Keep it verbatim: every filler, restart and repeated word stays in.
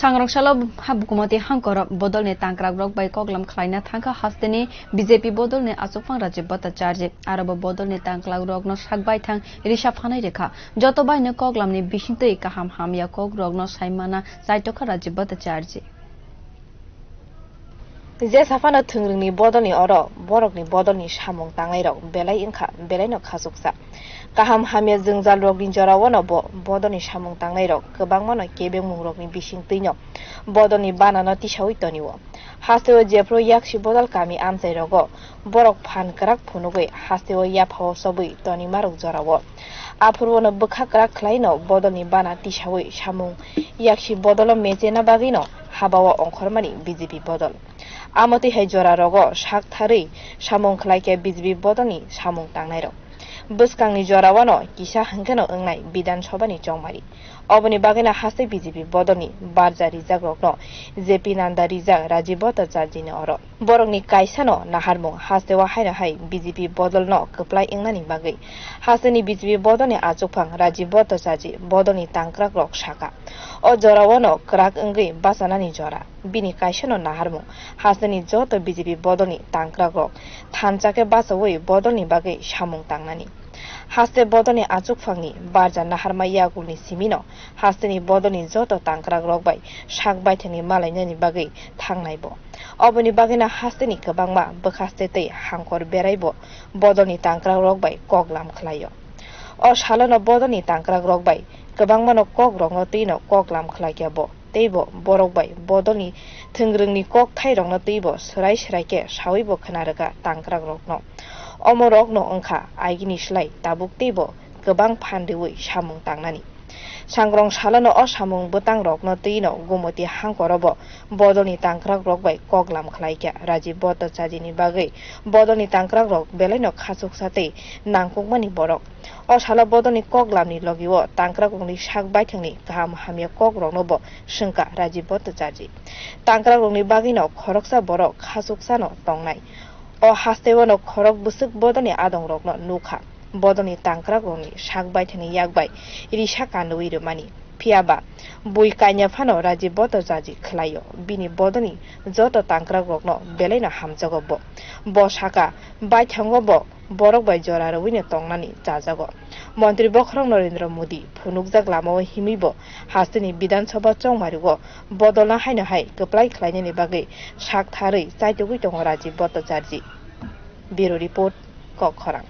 Sangrong salo ha Bukumati hangkoro bodolni tangkrakrok bai koklam khlaina thangkha hasteni B J P bodolni achukphang Rajiv Bhattacharjee. Arobo bodolni tangkrakrokno sak baithang risa phanai rwkha. Joto baino koklamni bisingtwi kaham hamya kokrokno saimana chaitokha Rajiv Bhattacharjee. Jesa phano thwngringni bodolni oro borokni bodolni samung tangnairok belai wngkha, belaino khachuksa. Kaham hamya jwngjalrokni jorao no bo bodolni samung tangnairok kwbangmano kebengmungrokni bisingtwino bodolni banano tisaui tonio. Hasteo jephru yaksi bodol kami amchairogo borok phan kwrak phunugwi hasteo yaphao sobwi tonimarok jorao. Aphuru bono bwkha kwrak khlaino bodolni bana tisaui samung yaksi bodolo mechena bagwino habao ongkhormani B J P bodol. Amo twi hai jora rogo sak tharwi samung khlai khe B J P bodolni samung tangnairok. Bwskangni jora wano kisa hwnkhe no wngnai Bidhan Sabhani chongmari. Oboni bagwino haste B J P bodolni barja rijakrokno J P Nanda rijak Rajiv Bhattacharjee ni oro. Borokni kaisano naharmung hasteo haino hai B J P bodolno kwplai wngnani bagwi. Hasteni B J P bodolni achukphang Rajiv Bhattacharjee bodolni tangkrakrok saka. O jorao no kwrak wngwi bachanani jora. Bini kaisano naharmung hasteni joto B J P bodolni tangkrakrok thansa khe bachaui bodolni bagwi samung tangnani. Haste bodolni achukphangni barja naharma yagulni simino hasteni bodolni joto tangkrakrok bai sak baithangni malainani bagwi thangnaibo. Oboni bagwino hasteni kwbangma bwkhaste tei hangkor beraibo bodolni tangkrakrok bai koklam khlaio. O salono bodolni tangkrakrok bai kwbangmano kokrokno twino koklam khlaikha bo, teibo borok bai bodolni thwngringni kokthairokno twibo swrai swrai khe sawibo khna rwkha tangkrakrokno. Omorokno wngkha agini slai tabuk teibo kwbang phan riwi samung tangnani. Sangrong salono o samung bwtangrokno twino Gumoti hangkorobo bodolni tangkrakrok bai koklam khlaikha Rajiv Bhattacharjee ni bagwi bodolni tangkrakrok belaino khachuksa tei nangkukmani borok. O salo bodolni koklamni logio tangkrakrokni sak baithangni kaham hamya kokrokno bo swngkha Rajiv Bhattacharjee. Tangkrakrokni bagwino khoroksa borok khachuksano tongnai. O hasteo no khorok bwswk bodolni adongrokno nukha. Bodolni tangkrakrokni sak baithangni yak bai risa kanwi rwmani. Phiya ba bui kanya phano Rajiv Bhattacharjee khlaio. Bini bodolni joto tangkrakrokno belaino hamjago bo. Bo saka, baithango bo borok bai jora rwino tongnani chajago. Montri bokhorok Narendra Modi phunukjak lamao himwi bo hasteni Bidhan Sabha chongmario bodolno haino hai kwplai khlainani bagwi sak tharwi chaitugwi tongo Rajiv Bhattacharjee. Bureau Report, Kokkhorang.